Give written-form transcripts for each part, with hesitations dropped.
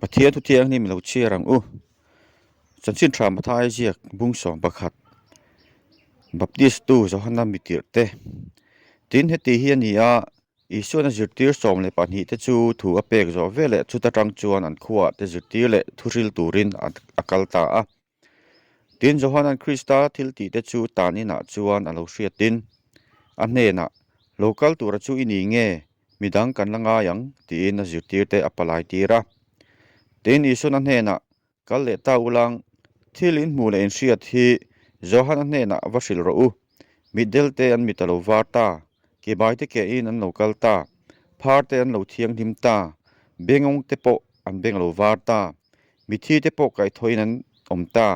Pathian thu thianghlim lo chhiar ang u. Chanchin tha Mathai ziak bung 11 Baptist tu Johana mi tirh te. Tin heti hi a ni a, Isuan a zirtir 12 te chu thu a pek zawh veleh chuta tang chuan an khuaah te zirtir leh thu hril turin a kal ta a. Tin Johanan Krista thil tih te chu tan inah chuan a lo hriatin a hnenah, Lo kal tura chu i ni nge? Midang kan la ngai ang, tiin a zirtirte a palai tir a. Tin Isuan a hnenah, Kal leh ta ulang, thil in hmuh leh in hriat hi Johana hnenah va hrilh rawh u. Mitdel te an mit a lo var ta, kebai te ke in an lo kal ta, phar te an lo thianghlim ta, bengawng te pawh an beng a lo var ta, mithi te pawh kaihthawhin an awm ta,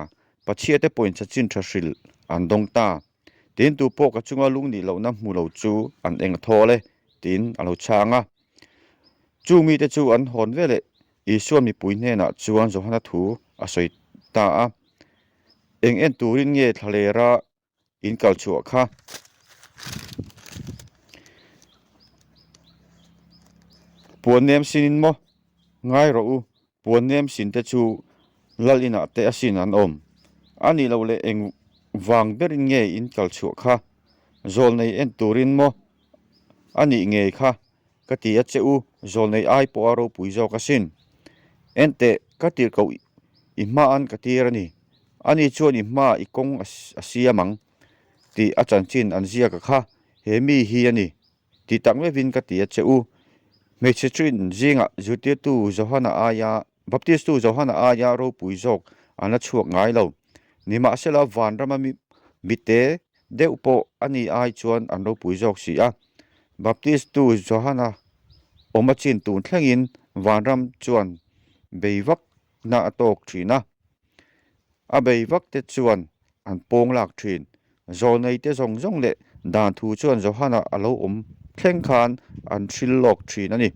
pachhia te pawhin chachin tha hrilh an dawng ta. Tin tu pawh ka chunga lung nih lohna hmu lo chu an eng a thawl e, tiin a lo chhang a. Chu mite chu an hawn veleh Isua mipui hnenah chuan Johana thu a sawi ta a, Eng en turin nge thlalera in kal chhuah kha? Puan nem sinin maw? Ngai rawh u, puan nem sin te chu lal inah te asin an awm. A nih loh leh eng vang berin nge in kal chhuah kha? Zawlnei en turin maw? A nih ngei kha ka ti a che u, zawlnei ai pawh a ropui zawk asin. Enteh, ka tir koh i hma'n ka tir a ni. Ani chuan i hma i kawng a siam ang tih a chanchin an ziak a kha, he mi hi a ni. Ti tak meuhin ka ti a che u. Hmeichhe thin zingah zirtirtu Johana aia, Baptistu Johana aia ropui zawk an la chhuak ngai lo. Nimahsela vanrama mite deuh pawh a ni ai chuan an ropui zawk si a. Baptistu Johana awm a chin tun thlengin vanram chuan bei vakna a tawk thin a. A bei vak te chuan an pawng lak thin. Zawlnei te zawng zawng leh dan thu chuan Johana a lo awm thleng khan an hril lawk thin a ni.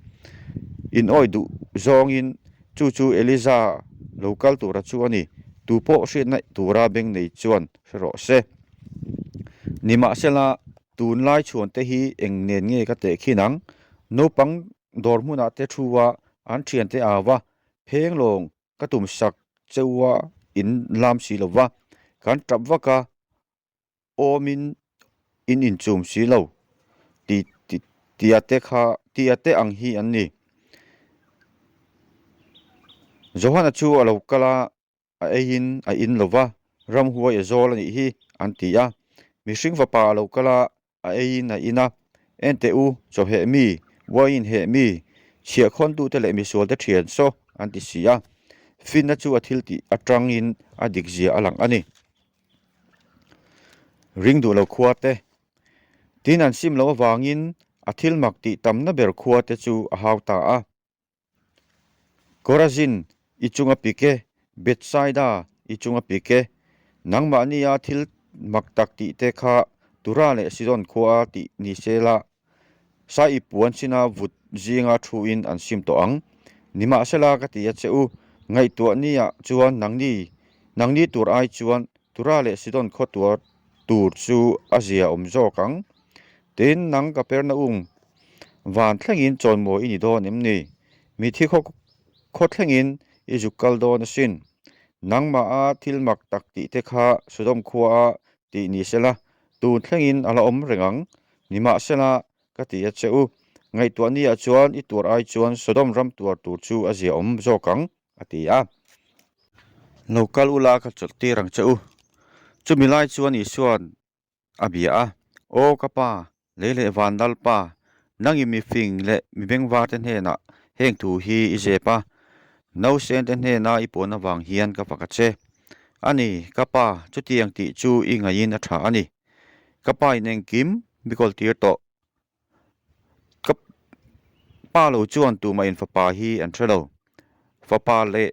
In awi duh zawngin chu chu Eliza lo kal tura chu a ni. Tu pawh hriatna tura beng nei chuan hre rawh se. Nimahsela, tunlai chhuante hi eng nen nge ka tehkhin ang? Naupang dawr hmunah te thu a, an thiante au a, pheng lawng ka tum sak cheu a in lam si lo va, kan tap vak a, awmin in inchum si lo ti tia te kha tia te ang hi an ni. Johana chu a lo kal a. A eiin a in lo va, ramhuai a zawl a nih hi, an ti a. Mihring fapa a lo kal a, a eiin a in a. Enteh u, chaw heh mi, uaiin heh mi, chhiahkhawntute leh misualte thian saw, an ti si a. Finna chu a thiltih atangin a dikzia a lang a ni. Ring duh lo khua te. Tin an sim loh avangin a thil mak tih tamna ber khua te chu a hau ta a. Korazin, i chunga pik e, Bethsaida, i chunga pik e, nangmahnia thil mak tak tih te kha Tura leh Sidon khua tih ni se la, Sai i puan sina vut zinga thuin an sim tawh ang. Nimahsela ka ti a che u, ngaihtuah niah chuan nangni, nangni tur ai chuan Tura leh Sidon khaw tuar tur chu a zia awm zawk ang. Tin, nang Kapernaum, van thlengin chawnmawi i ni dawn em ni? Mithi khaw khaw thlengin i zuk kal dawn asin. Nangmaha thil mak tak tih te kha Sodom khuaa tih ni sela, tun thlengin a la awm reng ang. Nimahsela, ka ti a che u, ngaihtuah niah chuan i tuar ai chuan Sodom ram tuar tur chu a ziaawm zawk ang, a ti a. Lo kal ula ka chawlh tir ang che u. Chumi lai chuan Isua'n A bia a, Aw ka pa, lei leh van lal pa, nang i mi fing leh mi bengvar te hnenah heng thu hi i zep a, nausen te hnena i puan avang hian ka fak a che. A ni, ka pa, chutiang tih chu i ngaihin a tha a ni. Ka pa in engkim mi kawl tir tawh. Ka pa lo chuan tumah in fapa hi an hre lo. Fapa leh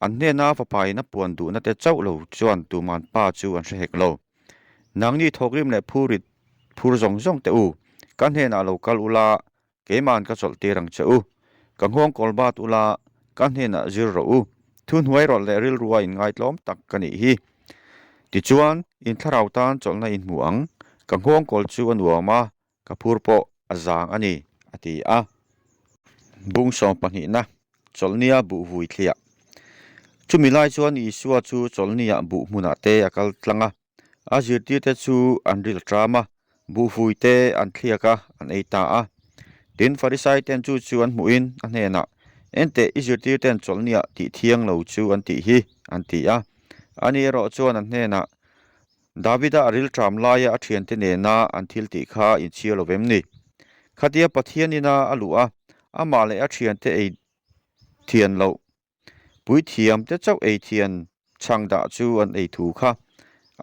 An hnena fapain a puan duhna te chauh lo chuan tuman pa chu an hre hek lo. Nangni thawkrim leh phurit phur zawng zawng teh u, ka hnenah lo kal ula, keima'n ka chawlh tir ang che u. Ka nghawng kawl bat ula, ka hnenah zir rawh u. Thuhnuai rawlh leh rilrua inngaitlawm tak ka nih hi. Tichuan, in thlarau tan chawlhna in hmu ang. Ka nghawng kawl chu a nuam a, ka phur pawh a zang a ni, a ti a. Bung 12na. Chawlhnia buh vui thliah. Chumi lai chuan Isua chu Chawlhnia buh hmunah te a kal tlang a, a zirtirte chu an ril ṭam a, buh vui te an thliak a, an ei ta a. Tin, Farisai ten chu chu an hmuhin a hnenah, Enteh, i zirtirten Chawlhnia tih thiang lo chu an tih hi, an ti a. Ani erawh chuan an hnenah, Davida a rilṭam laia a ṭhiante nena an thil tih kha inchhir lo vem ni? Khatia Pathian ina a luh a, amah leh a ṭhiante ei thian loh, puithiamte chauh ei thian chhang dah chu an ei thu kha.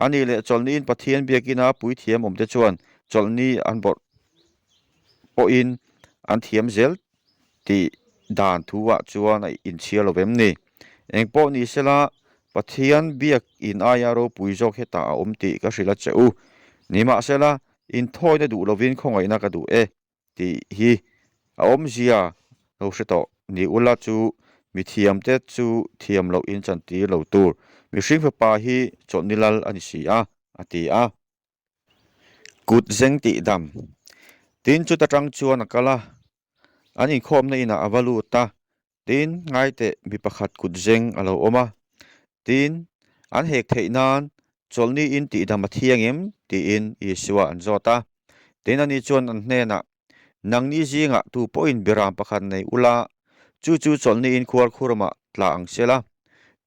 Ani leh chawlhniin Pathian biakina puithiam awmte chuan chawlhni an bawrh pawhin an thiam zel tih dan thu-ah chuan a inchhir lo vem ni? Eng pawh ni sela, Pathian biak in aia ropui zawk hetah a awm tih ka hrilh a che u. Nimahsela, inthawina duh lovin khawngaihna ka duh e tih hi a awmzia lo hre tawh ni ula chu mithiamte chu thiam loh in chantir lo tur. Mihring fapa hi chawlhni lal a ni si a, a ti a. Kut zeng tih dam. Tin, chuta tang chuan a kal a, an inkhawmna inah a va lut a, tin, ngaiteh mi pakhat kut zeng a lo awm a, tin, an hek theih nan chawlhni in tih dam a thiang em? tiin Isua an zawt a. Tin, ani chuan an hnenah, Nangni zingah tu pawhin biram pakhat nei ula, chu chu chawlhni in khuar khuramah tla ang sela,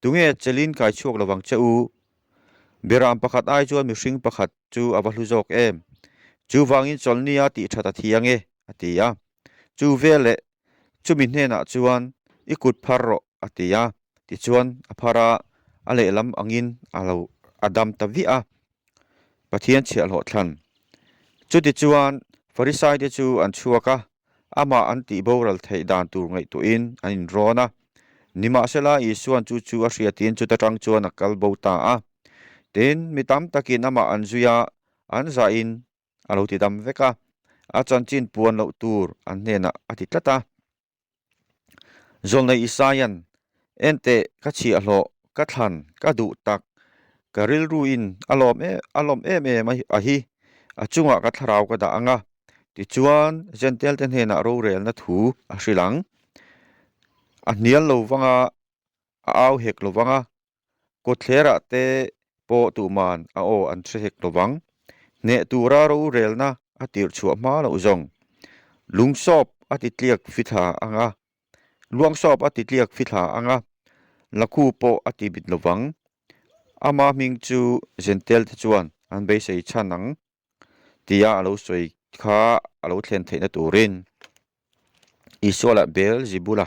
tunge chelin kai chhuak lovang che u? Biram pakhat ai chuan mihring pakhat chu a va hlu zawk em? Chuvangin chawlhnia tih that a thiang e, a ti a. Chu veleh chumi hnenah chuan i kut phar rawh, a ti a. Tichuan a phar a, a lehlam angin a lo a dam ta viah a. Pathian chhiahhlawh thlan. Chutichuan Farisaite chu an chhuak a, Amah an tih boral theih dan tur ngaihtuahin an inrawn a. Nimahsela, Isua'n chu chu a hriatin chuta tang chuan a kal bo ta a. Tin, mi tam takin amah an zui a, an zahin a lo ti dam vek a. A chanchin puan loh tur an hnenah a ti tlat a. Zawlnei Isaia'n, Enteh, ka chhiahhlawh, ka thlan, ka duh tak, ka rilruin a lawm em a lawm em em a hi, a chungah ka thlarau ka dah ang a, tichuan Jentail-te hnenah rorelna thu a hrilh ang. A hnial lo vang a, a au hek lo vang a, Kawtthlerah te pawh tuhman a aw an hre hek lo vang. Hneh tura rorelna a tirh chhuah hma loh zawng. Lungsawp a ti tliak fithla ang a, luangsawp a ti tliak fithla ang a, lakhu pawh a ti bit lo vang. Ama hming chu Jentail te chuan an beisei chhan ang tia a lo sawi kha a lo thlen theihna turin Isua leh Beelzebula.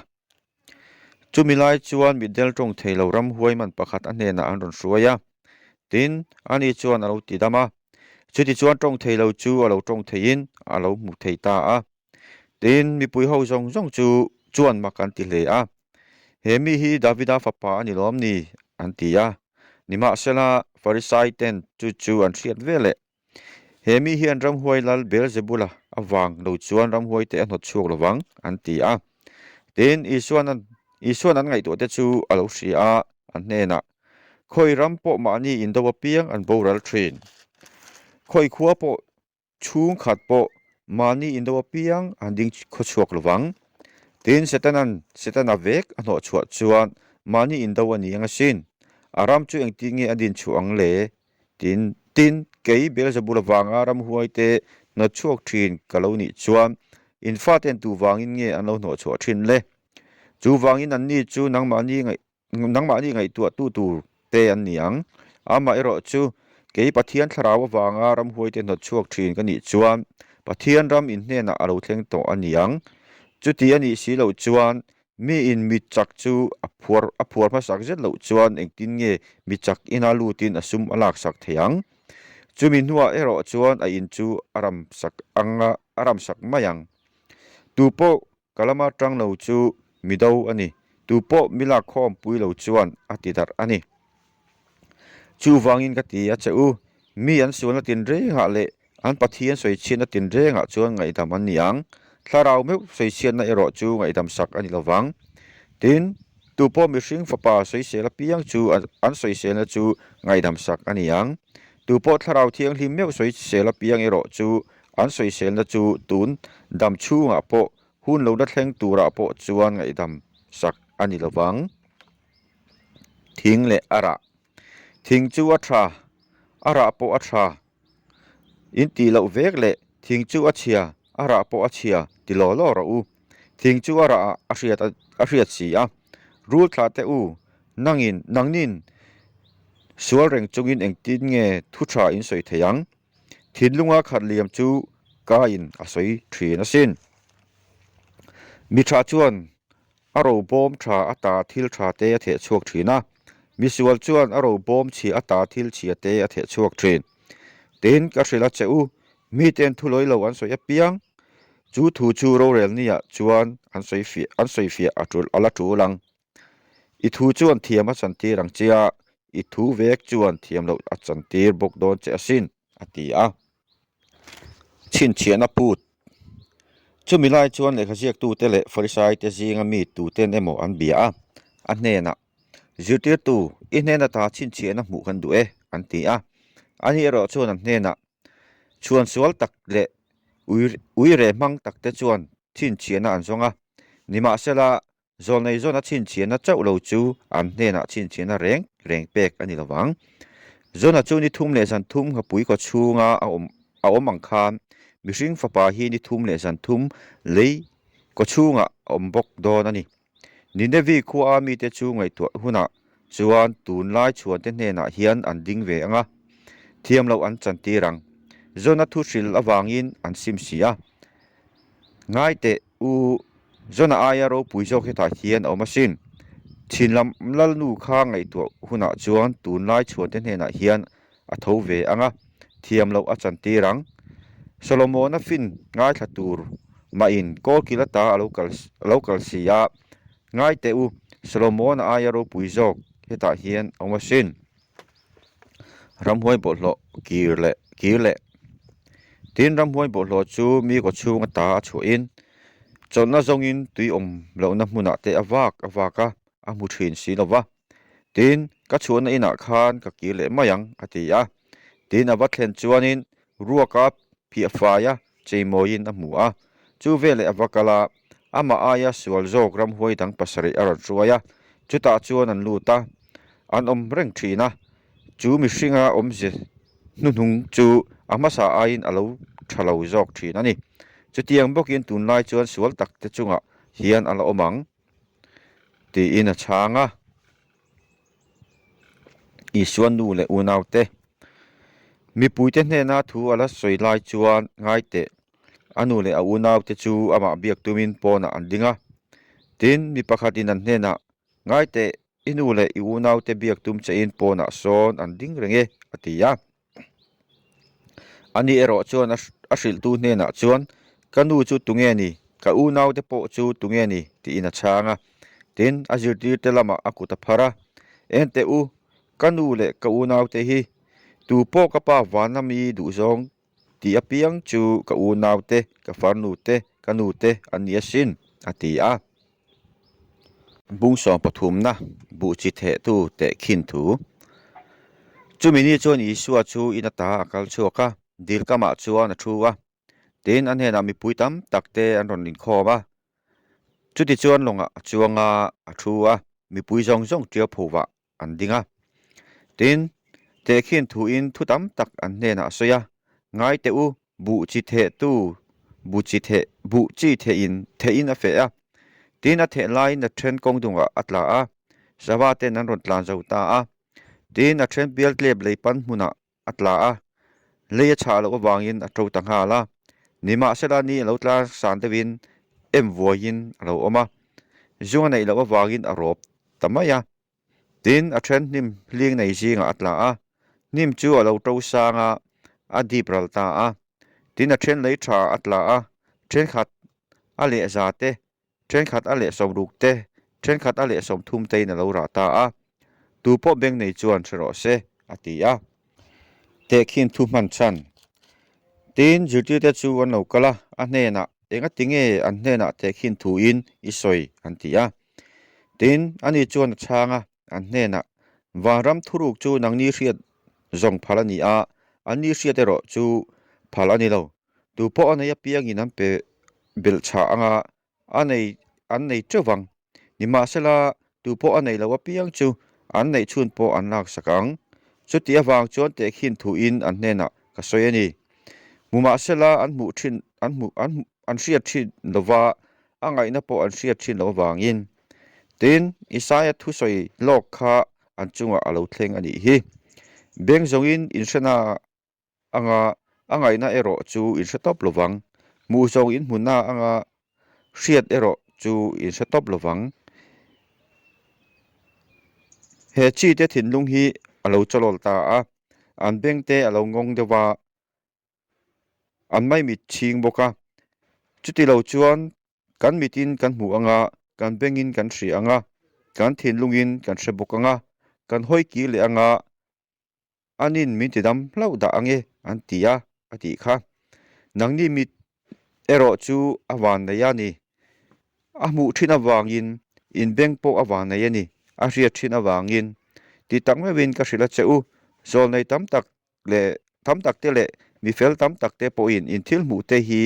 Chumi lai chuan mitdel tawng thei lo ramhuai man pakhat a hnenah an rawn hruai a, tin, ani chuan a lo ti dam a. Chutichuan tawng thei lo chu a lo tawng theiin a lo hmu thei ta a. Tin, mipui ho zawng zawng chu chuan mak an ti hle a, He mi hi Davida fapa a ni lawm ni? an ti a. Nimahsela, Farisai ten chu chu an hriat ve leh. He mi hian ramhuai lal Beelzebula avang lo chuan ramhuai te a hnawt chhuak lo vang, an ti a. Tin, Isuan an Isuan an ngaihtuah te chu a lo hria a, an hnenah, Khawi ram pawh mahni indo apiang an boral thin. Khawi khua pawh Chhungkhat pawh mahni indo apiang an ding khawchhuak lo vang. Tin, Setanan Setana vek a hnawh chhuah chuan mahni indo a ni ang asin. A ram chu engtin nge a din chhuah ang le? Tin, tin, kei Beelzebul avanga ramhuaite hnawt chhuak thin ka lo nih chuan in faten tu vangin nge an lo hnawh chhuah thin le? Chuvangin anni chu nangmahni ngaih Nangmahni ngaihtuahtu tur te an ni ang. Amaherawh chu, kei Pathian thlarau avanga ramhuaite hnawt chhuak thin ka nih chuan Pathian ram in hnenah a lo thleng tawh a ni ang. Chuti a nih si loh chuan, miin mi chak chu a phuar a phuar hmasak zet loh chuan engtin nge mi chak ina lutin a sum a laksak thei ang? Chumi hnuah erawh chuan a in chu a ramsak anga a ramsak mai ang. Tupawh Ka lama tang lo chu mi do a ni, tu pawh mi lak khawm pui lo chuan a ti darh a ni. Chuvangin ka ti a che u, mi an sualna tinrengah leh an Pathian sawichhiatna tinrengah chuan ngaihdam an ni ang, thlarau meuh sawichhiatna erawh chu ngaihdam sak a ni lo vang. Tin, tu pawh mihring fapa sawisel apiang chu an sawiselna chu ngaihdam sak a ni ang. Tu pawh thlarau thianghlim meuh sawisel apiang erawh chu An sawiselna chu tun dam chhungah pawh hun lo la thleng turah pawh chuan ngaihdam sak a ni lo vang. Thing leh a rah. Thing chu a tha, a rah pawh a tha. In tih loh vek leh thing chu a chhia, a rah pawh a chhia ti law law rawh u. Thing chu a rah ah a hriat a hriat si a. Rul thlah teh u, nangin nangnin sual reng chungin engtin nge thu tha in sawi thei ang? Thinlunga khat liam chu ka in a sawi thin asin. Mi tha chuan a ro bawm tha ata thil tha te a theh chhuak thin a, misual chuan a ro bawm chhia ata thil chhia te a theh chhuak thin. Tin, ka hrilh a che u, miten thu lawi lo an sawi apiang, chu thu chu rorel niah chuan an sawi fiah an sawi fiah a tul a la tul ang. I thu chuan thiam a chantir ang che a, i thu vek chuan thiam loh a chantir bawk dawn che asin, a ti a. Chhinchhiahna put. Chumi lai chuan lehkha ziaktute leh Farisaite zinga mi tuten emaw an bia a, a hnenah, Zirtirtu, i hnen ata chhinchhiahna hmuh kan duh e, an ti a. Ani erawh chuan an hnenah, Chhuan sual tak leh uire hmang takte chuan chhinchhiahna an zawng a, nimahsela Zawlnei zawna chhinchhiahna chauh lo chu an hnenah chhinchhiahna reng reng pek a ni lovang. Zawna chu ni thum leh zan thum nghapui kaw chhunga a awm a awm ang khan mihring fapa hi ni thum leh zan thum lei kaw chhungah a awm bawk dawn a ni. Ninevi khua a mite chu ngaihtuah hunah chuan tunlai chhuante hnenah hian an ding ve ang a, thiam loh an chantir ang. Zawna thu hril avangin an sim si a. Ngai teh u, Jona aia ropui zawk hetah hian a awm asin. Chhin lam lalnu kha ngaihtuah hunah chuan tunlai chhuante hnenah hian a tho ve ang a, thiam loh a chantir ang. Solomona fin ngaithla tur mahin kawlkil ata a lo kal a lo kal si a, Ngai teh u, Solomona aia ropui zawk hetah hian a awm asin. Ramhuai bawlhhlawh kir leh kir leh. Tin, ramhuai bawlhhlawh chu mi kaw chhung ata a chhuahin chawlhna zawngin tui awm lohna hmunah te a vak a vak a, a hmu thin si lo va. Tin, ka chhuahna inah khan ka kir leh mai ang, a ti a. Tin, a va thlen chuanin ruaka phiah faia cheimawiin a hmu a. Chu veleh a va kal a, amah aia sual zawk ramhuai dang pasarih a rawn hruai a, chutah chuan an lut a, an awm reng thin a. Chu mihringa awmze hnuhnung chu a hmasa aiin a lo tha lo zawk thin a ni. Chutiang bawkin tunlai chuan sual takte chungah hian a la awm ang tiin a chhang a. Isua nu leh unaute mipuite hnena thu a la sawi lai chuan ngai teh a nu leh a unaute chu amah biak tumin pawnah an ding a. Tin, mi pakhatin an hnenah, Ngai teh, i nu leh i unaute biak tum chein pawnah sawn an ding reng e, a ti a. Ani erawh chuan a hrilhtu hnenah chuan, Ka nu chu tunge ni? Ka unaute pawh chu tunge ni? tiin a chhang a. Tin, a zirtirte lamah a kut a phar a, Enteh u, ka nu leh ka unaute hi, tu pawh ka pa vana mi duhzawng tih apiang chu ka unaute, ka farnute, ka nute an ni asin, a ti a. Bungsawm pathumna buh chi thehtu tehkhin thu. Chumi ni chuan Isua chu in ata a kal chhuak a, dil kamah chuan a thu a. Tin, a hnenah mipui tam tak te an rawn inkhawm a. Chutichuan lawngah a chuang a, a thu a, mipui zawng zawng ṭiau phovah an ding a. Tin, tehkhin thuin thu tam tak an hnenah a sawi a, Ngai teh u, buh chi thehtu bu chi theh buh chi thehin thehin a feh a. Tin, a theh laiin a then kawng dungah a tla a, sava ten an rawn tlan zo ta a. Tin, a then bial tlep lei pan hmunah a tla a, lei a chhah loh avangin a to ta nghal a. Nimahsela ni a lo tlar san deuhin em vuaiin a lo awm a, zung a neih loh avangin a rawp ta mai a. Tin, a then hnim hling nei zingah a tla a, hnim chu a lo to sang a, a dip ral ta a. Tin, a then lei tha a tla a, thenkhat a leh za te, thenkhat a leh sawmruk te, thenkhat a leh sawmthum tein a lo rah ta a. Tu pawh beng nei chuan hre rawh se, a ti a. Tehkhin thu hman chhan. Tin, zirtirte chu an lo kal a, a hnenah, Engati nge an hnenah tehkhin thuin i sawi? an ti a. Tin, ani chuan a chhang a, an hnenah, Vanram thuruk chu nangni hriat zawng phal a ni a, anni hriat erawh chu phal a ni lo. Tu pawh a nei apiangin an pe belhchhah anga a nei an nei teuh vang. Nimahsela, tu pawh a nei lo apiang chu an neih chhun pawh an laksak ang. Chuti avang chuan tehkhin thuin an hnenah ka sawi a ni. Hmu mahsela an hmuh thin an hmuh an an hriat thin lova, a ngaihna pawh an hriat thin loh avangin. Tin, Isaia thusawi lawk kha an chungah a lo thleng a nih hi. Beng zawngin inhrena anga a ngaihna erawh chu in hre tawp lovang. Hmuh zawng in hmuna anga hriat erawh chu in hre tawp lovang. He chite thinlung hi a lo chawlawl ta a, an bengte a lo ngawng deuh a, an maimit chhing bawk a. Chuti lo chuan Kan mitin kan hmu ang a, kan bengin kan hria ang a, kan thinlungin kan hre bawk ang a, kan hawi kir leh ang a, anin min tidam hlauh dah ang e, an ti a, a tih kha. Nangni mit erawh chu a van nei a ni. A hmuh thin avangin in beng pawh a van nei a ni, a hriat thin avangin. Ti tak meuhin ka hrilh a che u, zawlnei tam tak leh tam tak te leh mi fel tam tak te pawhin in thil hmuh te hi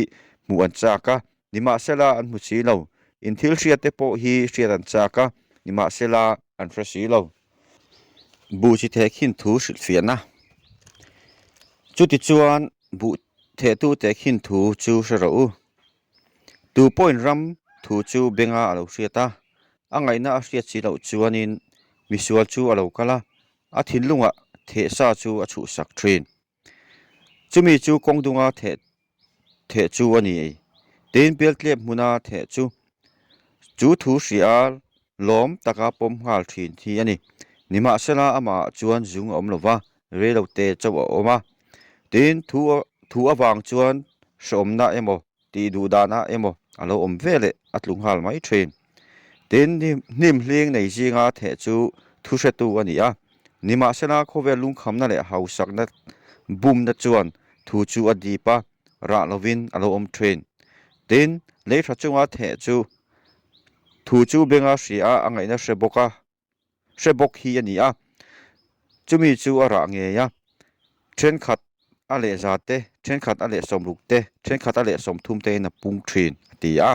hmuh an chak a, nimahsela an hmu si lo. In thil hriat te pawh hi hriat an chak a, nimahsela an hre si lo. Buh chi thehkhin thu hrilhfiahna. Chutichuan buh thehtu tehkhin thu chu hre rawh u. Tu pawhin ram thu chu benga a lo hriat a, a ngaihna a hriat si loh chuanin misual chu a lo kal a, A thinlungah theh sa chu a chhuhsak thin. Chumi chu kawng dunga theh theh chu a ni. Tin, Pialtlep hmuna theh chu chu thu hria lawm taka pawm nghal thin hi a ni. Nimahsela, amahah chuan zung a awm lo va, reilote chauh a awm a. Tin, thu thu avang chuan hrehawmna emaw tih duh danah emaw a lo awm ve leh a tlu nghal mai thin. Tin, hnim hling nei zinga theh chu thu hretu a ni a. Nimahsela, khawvel lungkhamna leh hausakna bumna chuan thu chu a dip a, rah lovin a lo awm thin. Tin, lei tha chunga theh chu thu chu benga hria a, a ngaihna hre bawk a. Hre bawk hi a ni a, chumi chu a rah ngei a, thenkhat a leh za te, thenkhat a leh sawmruk te, thenkhat a leh sawmthum te in a pung thin a ti a.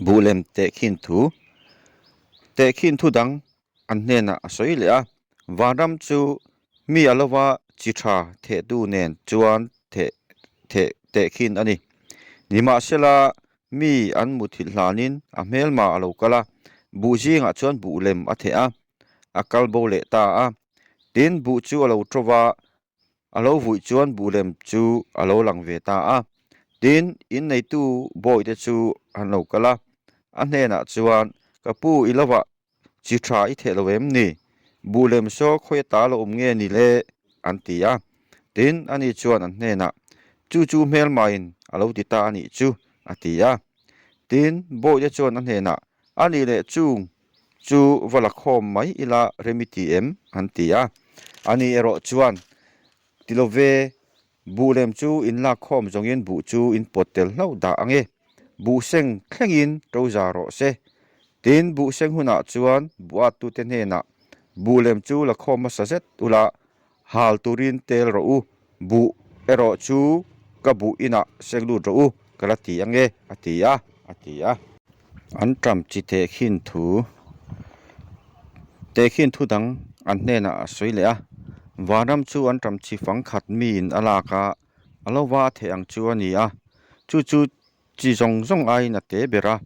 Buhlem tehkhin thu, tehkhin thu dang an hnenah a sawi leh a, vanram chu mi a lova chi tha thehtu nen chuan theh theh tehkhin a ni. Nimahsela Mi an muthilh hlanin a hmelma a lo kal a, buh zingah chuan buh lem a theh a, a kal bo leh ta a. Tin, buh chu a lo ṭo va, a lo vuih chuan buh lem chu a lo lang ve ta a. Tin, inneitu bawihte chu an lo kal a, a hnenah chuan, Ka pu, i lovah Chi tha i theh lo em ni? Buh lem saw khawi ata lo awm nge ni le? an ti a. Tin, ani chuan an hnenah, Chu chu hmelmain a lo ti ta a nih chu, a ti a. Tin, bawihte chuan a hnenah, A nih leh chung chu va la khawm mai ila rem i ti em? an ti a. Ani erawh chuan, Ti lo ve, Buh lem chu in lak khawm zawngin buh chu in pawt tel hlauh dah ang e. Buh seng thlengin to za rawh se. Tin, buh seng hunah chuan buh attute hnenah buh lem chu la khawm hmasa zet ula, hal turin tel rawh u, buh erawh chu ka buh inah seng lut rawh u, ka la ti ang e, a ti a, a ti a. An ṭam chi tehkhin thu tehkhin thu dang an hnenah a sawi leh a, vanram chu an ṭam chi fang khat miin a lak a, a lo va a theih ang chu a ni a, chu chu chi zawng zawng aiin a te ber a,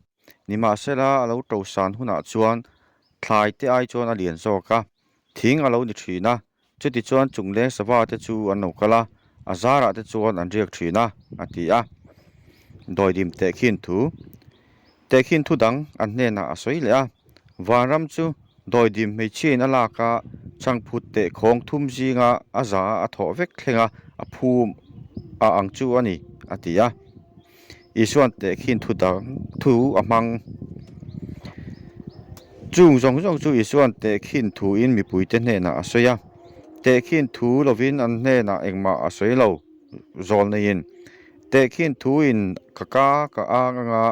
nimahsela a lo ṭo san hunah chuan thlai te ai chuan a lian zawk a, thing a lo ni ṭhin a, chutichuan chungleng sava te chu an lo kal a, a zarah te chuan an riak ṭhin a, a ti a. Dawidim tehkhin thu tehkhin thu dang an hnenah a sawi leh a, vanram chu dawidim hmeichhiain a lak a, chhangphut teh khawng thum zinga a za a thawh vek thleng a, a phum a ang chu a ni, a ti a. Isuan tehkhin thu dang thu a hmang. Chung zawng zawng chu Isuan tehkhin thuin mipuite hnenah a sawi a. Tehkhin thu lovin an hnenah engmah a sawi lo zawl neiin. Tehkhin thuin ka ka ka ang anga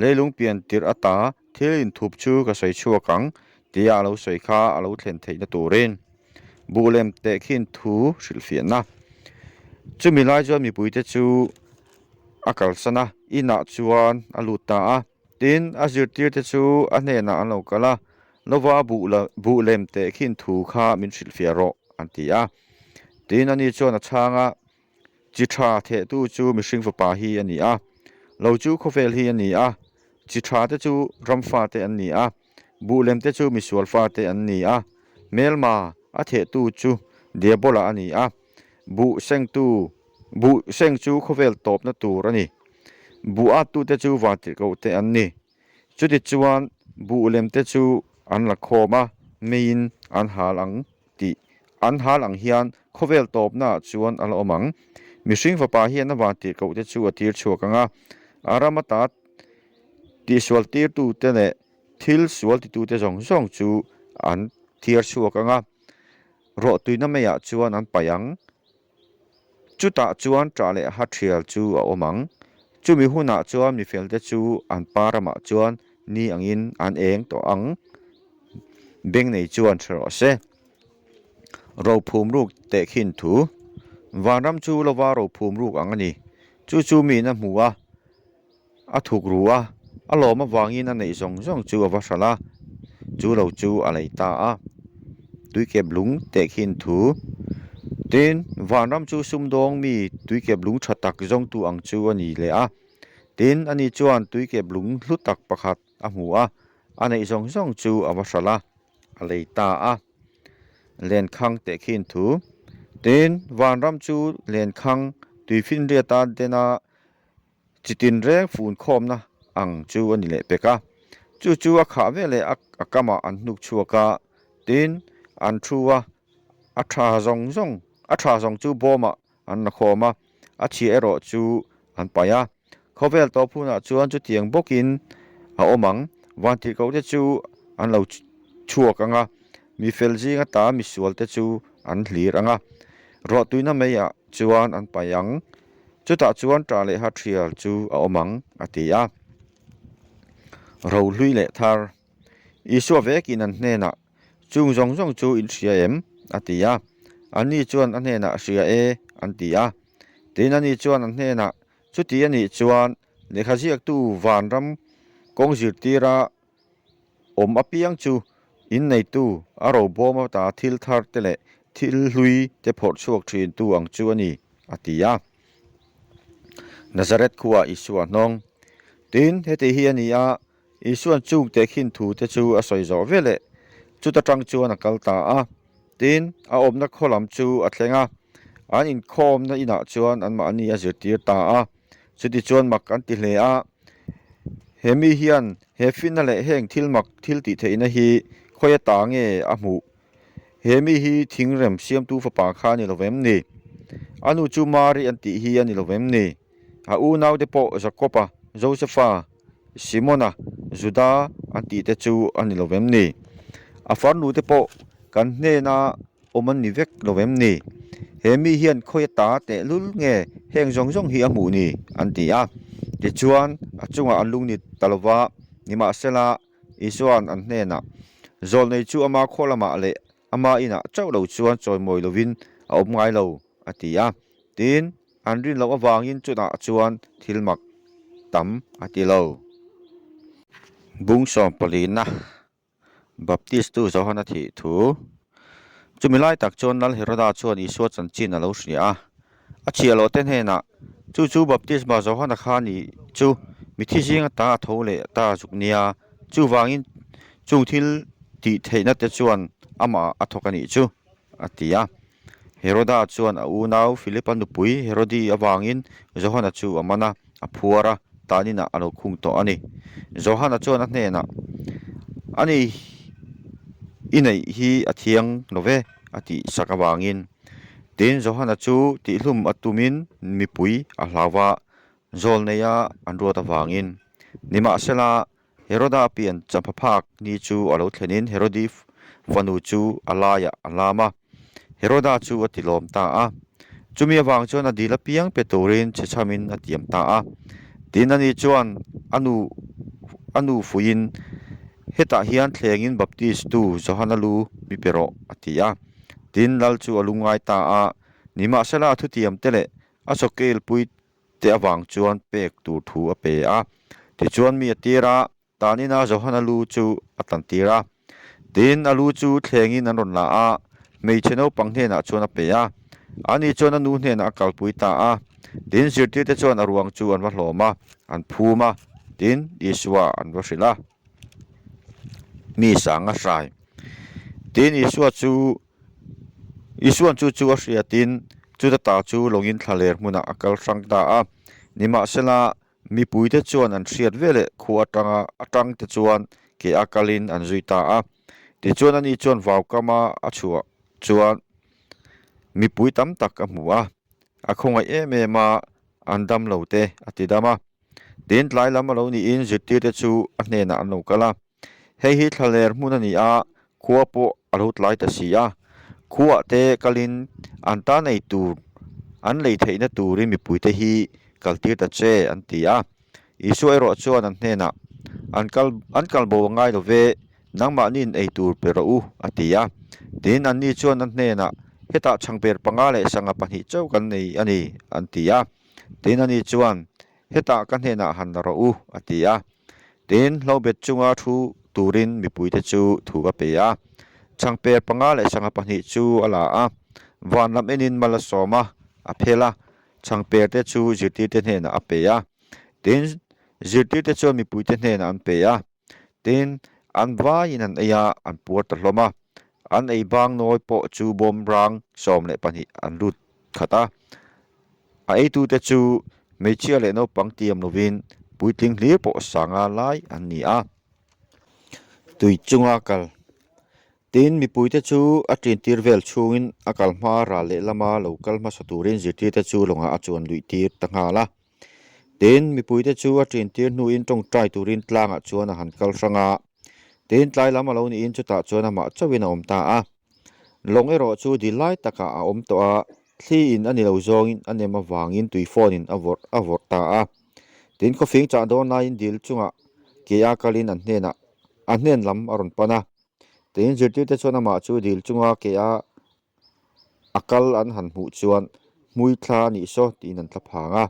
leilung pian tirh ata thil inthup chu ka sawi chhuak ang tia a lo sawi kha a lo thlen theihna turin buhlem tehkhin thu hrilhfiahna. Chumi lai chuan mipuite chu a kalsan a, inah chuan a lut ta a. Tin, a zirtirte chu a hnenah an lo kal a, Lova buh lem teh khin thu kha min hrilhfiah rawh, an ti a. Tin, ani chuan a chhang a, Chi tha thehtu chu mihring fapa hi a ni a, lo chu khawvel hi a ni a, chi tha te chu ram fate an ni a, buh lem te chu misual fate an ni a, hmelma a thehtu chu Diabola a ni a, buh sengtu buh seng chu khawvel tawpna tur a ni. Buh attute chu vantirhkohte an ni. Chutichuan buh lem te chu an la khawm a, meiin an hal ang tih an hal ang hian khawvel tawpnaah chuan a la awm ang. Mihring fapa hian a vantirhkohte chu a tir chhuak ang a, a ram ata tihsual tirtute leh thil sual titute zawng zawng chu an thiar chhuak ang a, rawhtuina meiah chuan an paih ang. Chutah chuan ṭah leh ha ṭhial chu a awm ang. Chumi hunah chuan mifelte chu an pa ramah chuan ni angin an eng tawh ang. Beng nei chuan hre rawh se. Rophum ruk tehkhin thu. Vanram chu lova rophum ruk ang a ni. Chu chu miin a hmu a. A thuk ru a, a lawm avangin a neih zawng zawng chu a va hralh a, chu lo chu a lei ta a. Tuikep lung tehkhin thu. Tin, vanram chu sumdawng mi tuikep lung tha tak zawngtu ang chu a ni leh a. Tin, ani chuan tuikep lung hlu tak pakhat a hmu a, a neih zawng zawng chu a va hralh a, a lei ta a. Lenkhang tehkhin thu. Tin, vanram chu lenkhang tuifinriata dena Chi tinreng fun khawmna ang chu a ni leh pek a, chu chu a khah ve leh a kamah an hnuk chhuak a, tin, an thu a, a tha zawng zawng, a tha zawng chu bawmah an la khawm a, a chhia erawh chu an paih a. Khawvel tawp hunah chuan chutiang bawkin a awm ang, vantirhkohte chu an lo chhuak ang a, mi fel zing ata misualte chu an hlir ang a, ruahtuina meiah chuan an paih ang. Chutah chuan ṭah leh ha ṭhial chu a awm ang, a ti a. Rohlui leh thar. Isua vekin an hnenah, Chung zawng zawng chu in hria em? a ti a. Anni chuan a hnenah, Hria e, an ti a. Tin, ani chuan an hnenah, Chuti a nih chuan lehkha ziaktu vanram kawng zirtira Awm apiang chu inneitu a robawm ata thil thar te leh thil hlui te phawrh chhuak thin tu ang chu a ni, a ti a. Nazareth khuaah Isua a hnawng. Tin, heti hi a ni a, Isua'n chung tehkhin thu te chu a sawi zawh veleh chuta tang chuan a kal ta a. Tin, a awmna khaw lam chu a thleng a, an inkhawmna inah chuan anmahni a zirtir ta a. Chutichuan mak an ti hle a, He mi hian he finna leh heng thil mak thil tih theihna hi khawi ata nge a hmuh? He mi hi thingrem siamtu fapa kha a ni lo vem ni? A nu chu Mari an tih hi a ni lo vem ni? A unaute pawh Jakoba, Josefa, Simona, Juda an tih te chu a ni lo vem ni? A farnute pawh kan hnena awm an ni vek lo vem ni? He mi hian khawi ata tehlul nge heng zawng zawng hi a hmuh ni? an ti a. Tichuan, a chungah an lung ni ta lo va, nimahsela, Isua'n an hnenah, Zawlnei chu ama khaw lamah leh ama inah chauh lo chuan chawimawi lovin a awm ngai lo, a ti a. Tin, an rin loh avangin chutah chuan thil mak tam a ti lo. Bung sawmpalina Baptistu Johana thih thu. Chumi lai tak chuan Lal Heroda chuan Isua chanchin a lo hria a. A chhiahhlawhte hnenah, Chu chu Baptisma Johana kha ni chu mithi zinga ta a tho leh ta zuk nia, chuvangin chung thil tih theihna te chuan amah a thawk a nih chu, a ti a. Heroda chuan a unau Philipa nupui Herodi avangin Johana chu a man a, a phuar a, taninah a lo khung tawh a ni. Johana chuan a hnenah, Ani i neih hi a thiang lo ve, a tih sak avangin. Tin, Johana chu tihlum a tumin mipui a hlau va, zawl neia an ruat avangin. Nimahsela, Heroda pian champha phak ni chu a lo thlenin Herodi fanu chu a laiah a lam a, Heroda chu a tilawm ta a. Chumi avang chuan a dil apiang pe turin chhechhamin a tiam ta a. Tin, ani chuan a nu a nu fuiin, Hetah hian thlengin Baptistu Johana lu mi pe rawh, a ti a. Tin, lal chu a lungngai ta a, nimahsela a thutiam te leh a chawkeilpui te avang chuan pek tur thu a pe a. Tichuan mi a tir a, Tanina Johana lu chu a tan tir a. Tin, a lu chu thlengin an rawn la a, hmeichhe naupang hnenah chuan a pe a. Ani chuan a nu hnenah a kalpui ta a. Tin, zirtirte chuan a ruang chu an va hlawm a, an phum a, tin, Isua an va hrilh a. Mi sang a hrai. Tin, Isua chu Isuan chu chu a hriatin chuta ta chu lawngin thlaler hmunah a kal hrang ta a. Nimahsela, Mipuite chuan an hriat veleh khua atanga atangte chuan ke a kalin an zui ta a. Tichuan ani chuan vaukama a chhuah chuan mipui tam tak a hmu a, a khawngaih em em a, an dam lo te a ti dam a. Tin, tlai lam a lo niin zirtirte chu a hnenah an lo kal a. Hei hi thlaler hmun a ni a, khua pawh a lo tlai ta si a. Khuaah te kalin an tan ei tur an lei theihna turin mipuite hi kaltir ta che an ti a. Isua erawh chuan an hnenah, An kal an kal bo a ngai lo ve, nangmahniin ei tur pe rawh u a ti a. Tin, anni chuan a hnenah, Hetah chhangper panga leh sangha pahnih chauh kan nei a ni an ti a. Tin, ani chuan, Hetah ka hnenah han la rawh u, a ti a. Tin, hlobet chunga thu turin mipuite chu thu a pe a. Chhangper panga leh sangha pahnih chu a la a, van lam enin mal a sawm a, a phel a, chhangperte chu zirtirte hnenah a pe a. Tin, zirtirte chuan mipuite hnenah an pe a. Tin, an vaiin an ei a, an puar ta hlawm a. An ei bang nawi pawh chu bawm rang 12 an lut khat a. A eitute chu hmeichhia leh naupang tiam lovin puitling hlir pawh sanga lai an ni a. Tui chunga kal Tin, mipuite chu a ṭintir vel chhungin a kal hma ral lehlama lo kal hmasa turin zirtirte chu lawngah a chuan luih tir ta nghal a. Tin, mipuite chu a ṭintir hnuin ṭawngṭai turin tlangah chuan a han kal hrang a. Tin, tlai lam a lo niin chutah chuan amah chauhin a awm ta a. Lawng erawh chu dil lai takah a awm tawh a, thliin a ni lo zawngin a nem avangin tui phone-in a vawrh a vawrh ta a. Tin, khawfing chah dawn laiin dil chungah ke a kalin an hnenah a hnen lam a rawn pan a. Tin, zirtirte chuan amah chu dil chunga ke a a kal an han hmuh chuan hmui thla a nih saw tiin an tla phang a,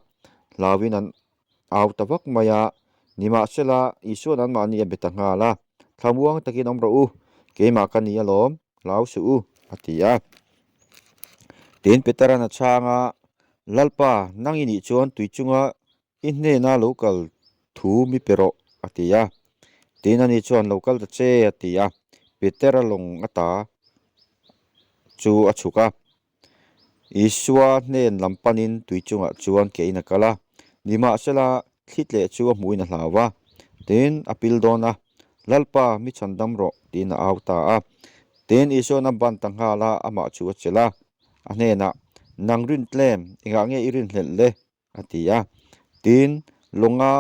hlauin an au ta vak mai a. Nimahsela, Isua'n anmahni a be ta nghal a, Thlamuang takin awm rawh u, keimah ka ni alawm, hlau suh u, a ti a. Tin, Petera'n a chhang a, Lalpa, nang i nih chuan tui chunga I hnena lo kal thu mi pe rawh, a ti a. Tin, ani chuan, Lo kal ta che, a ti a. Petera lawng ata chu a chhuk a. Isua hnen lam panin tui chungah chuan kein a kal a. Nimahsela, thli tleh chu a hmuhin a hlau a. Tin, a pil dawn a, Lalpa, mi chhan dam rawh, tiin a au ta a. Tin, Isua'n a ban ta nghal a, amah chu a chelh a. A hnenah, Nang rin tlem, engah nge i rinhlelh le? a ti a. Tin, lawnga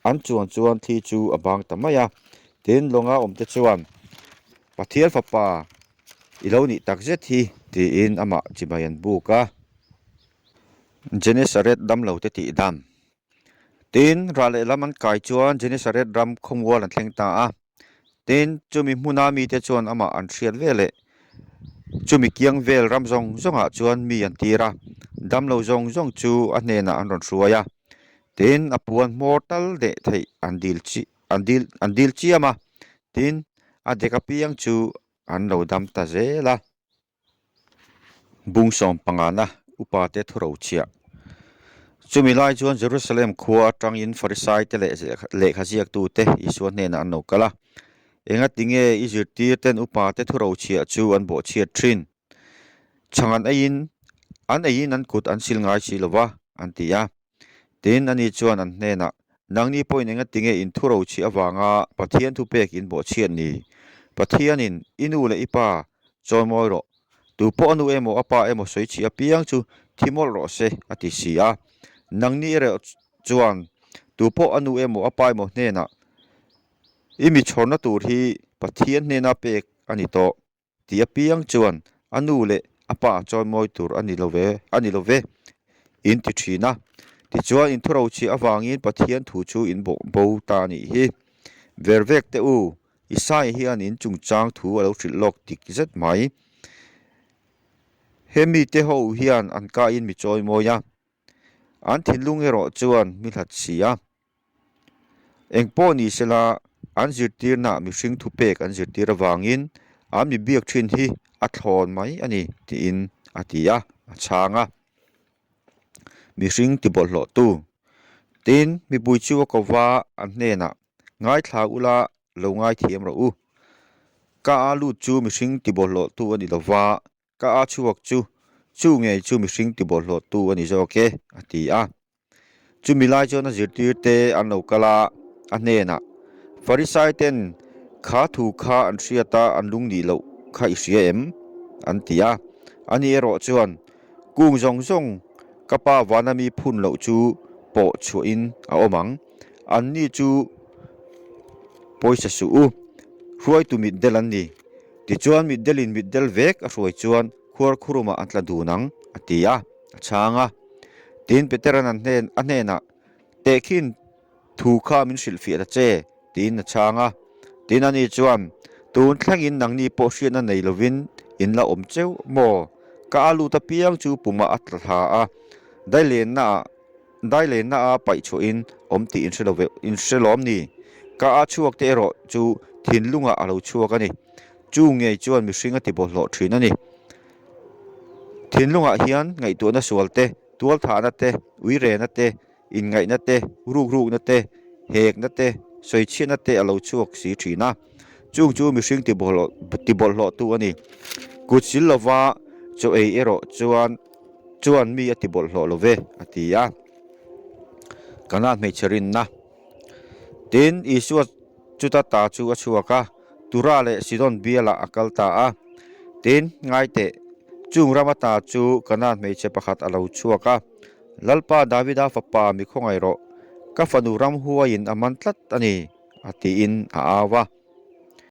an chuan chuan thli chu a bang ta mai a. Tin, lawnga awmte chuan, Pathian fapa i lo nih tak zet hi, tiin amah chibai an buk a. Genesaret damlote tih dam. Tin, rah lehlam an kai chuan Genesaret ram khawmual an thleng ta a. Tin, chumi hmuna mite chuan amah an hriat veleh chumi kiang vel ram zawng zawngah chuan mi an tir a, damlo zawng zawng chu a hnenah an rawn hruai a. Tin, a puan hmawr tal deh theih an dil chi an dil an dil chiam a, tin, a dek apiang chu an lo dam ta zel a. Bung sawm pangana upate thuro chhiah. Chumi lai chuan Jerusalem khua atangin Farisaite leh lehkha ziaktute Isua hnenah an lo kal a. Engatinge i zirtirten upate thuro chhiah chu an bawhchhiat thin? Chhang an eiin an eiin an kut an sil ngai si lova, an ti a. Tin, ani chuan an hnenah, Nangni pawhin engatinge in thuro chhiah avanga Pathian thupek in bawhchhiat ni? Pathianin i nu leh i pa Chawimawi rawh. Tu pawh a nu emaw a pa emaw sawi chhi apiang chu thi mawlh rawh se, a ti si a. Nangni erawh chuan tu pawh a nu emaw a pa emaw hnenah i mi chhawrna tur hi Pathian hnena pek a ni tawh ti apiang chuan a nu leh a pa chawimawi tur a ni lo ve, a ni lo ve, in ti thin a. Tichuan in thurochhiah avangin Pathian thu chu in bawh bo ta a nih hi. Vervek teh u, Isai hian in chungchang thu a lo hrilh lawk tik zet mai. He mite ho hian an kain mi chawimawi a, an thinlung erawh chuan mi hlat si a. Eng pawh ni sela, an zirtirnaah mihring thupek an zirtir avangin an mi biak thin hi a thlawn mai a ni, tiin a ti a, a chhang a. Mihring tibawlhhlawhtu. Tin, mipui chu a ko va, an hnenah, Ngaithla ula, lo ngaithiam rawh u. Ka a lut chu mihring tibawlhhlawhtu a ni lo va, ka a chhuak chu, chu ngei chu mihring tibawlhhlawhtu a ni zawk e, a ti a. Chumi lai chuan a zirtirte an lo kal a, a hnenah, Farisai ten kha thu kha an hriat a, an lung nih loh kha i hria em? an ti a. Ani erawh chuan, Kung zawng zawng ka pa vana mi phun loh chu pawh chhuahin a awm ang. Anni chu pawisa suh u, hruaitu mitdel an ni. Tichuan mitdelin mitdel vek a hruai chuan khuarkhurumah an tla dun ang, a ti a, a chhang a. Tin, Petera'n an hnen a hnenah, Tehkhin thu kha min hrilhfiah ta che, tiin a chhang a. Tin, ani chuan, Tun thlengin nangni pawh hriatna nei lovin in la awm cheu maw? Ka a lut apiang chu pumah a tla thla a, dailennaah dailenna a paih chhuahin awm tih in hre lo ve in hre lawm ni? Ka a chhuak te erawh chu thinlungah a lo chhuak a ni. Chu ngei chuan mihring a ti bawlhhlawh thin a ni. Thinlungah hian ngaihtuahna sual te, tualthahna te, uirena te, inngaihna te, rukrukna te, hekna te, sawichhiatna te a lo chhuak si thin a. Chung chu mihring tibawlhhlawhtu a ni. Kut sil lova chaw ei erawh chuan chuan mi a tibawlhhlawh lo ve, a ti a. Kana hmeichhe rinna. Tin, Isua chuta ta chu a chhuak a, Tura leh Sidon bialah a kal ta a. Tin, ngai teh, chung rama ta chu Kanaan hmeichhe pakhat a lo chhuak a, Lalpa Davida fapa mi khawngaih rawh, ka fanu ramhuaiin a man tlat a ni, a tiin a au a.